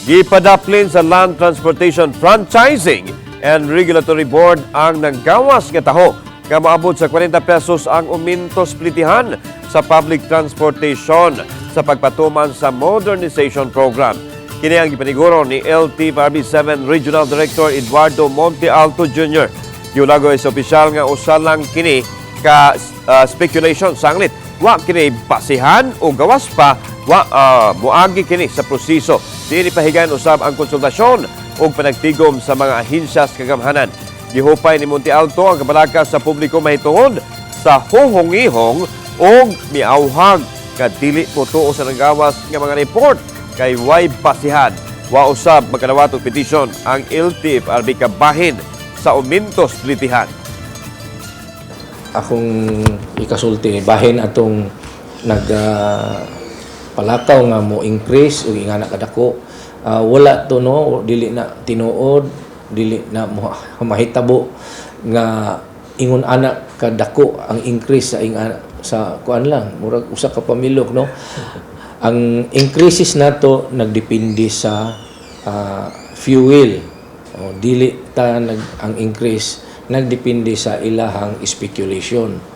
Gipadaplin sa Land Transportation Franchising and Regulatory Board ang nanggawas nga taho nga moabot sa 40 pesos ang umintos plitihan sa public transportation sa pagpatuman sa modernization program. Kini ang gipaniguro ni LTFRB 7 Regional Director Eduardo Monte Alto Jr. Giulagoy sa opisyal nga usa lang kini ka speculation, sanglit wa kini basihan o gawas pa wa moagi kini sa proseso. Dili pahigayon usab ang konsultasyon ug panagtigom sa mga ahensyas kagamhanan. Gihupay ni Monte Alto ang kabalaka sa publiko mahitungod sa huhongihong ug miauhag nga dili motuo sa nanggawas nga mga report kay way basihan. Wa usab magkadawat og petisyon ang LTFRB kabahin sa umintos plitihan. Akong ikasulti bahin atong nag palakaw nga mo increase ug ingana kadako, wala to, no? Dili na tinuod, dili na mo mahitabo nga ingon ana kadako ang increase sa sa kuan lang, murag usa ka pamilok, no? Ang increases nato nagdepende sa fuel o dili ta nag ang increase nagdepende sa ilahang speculation.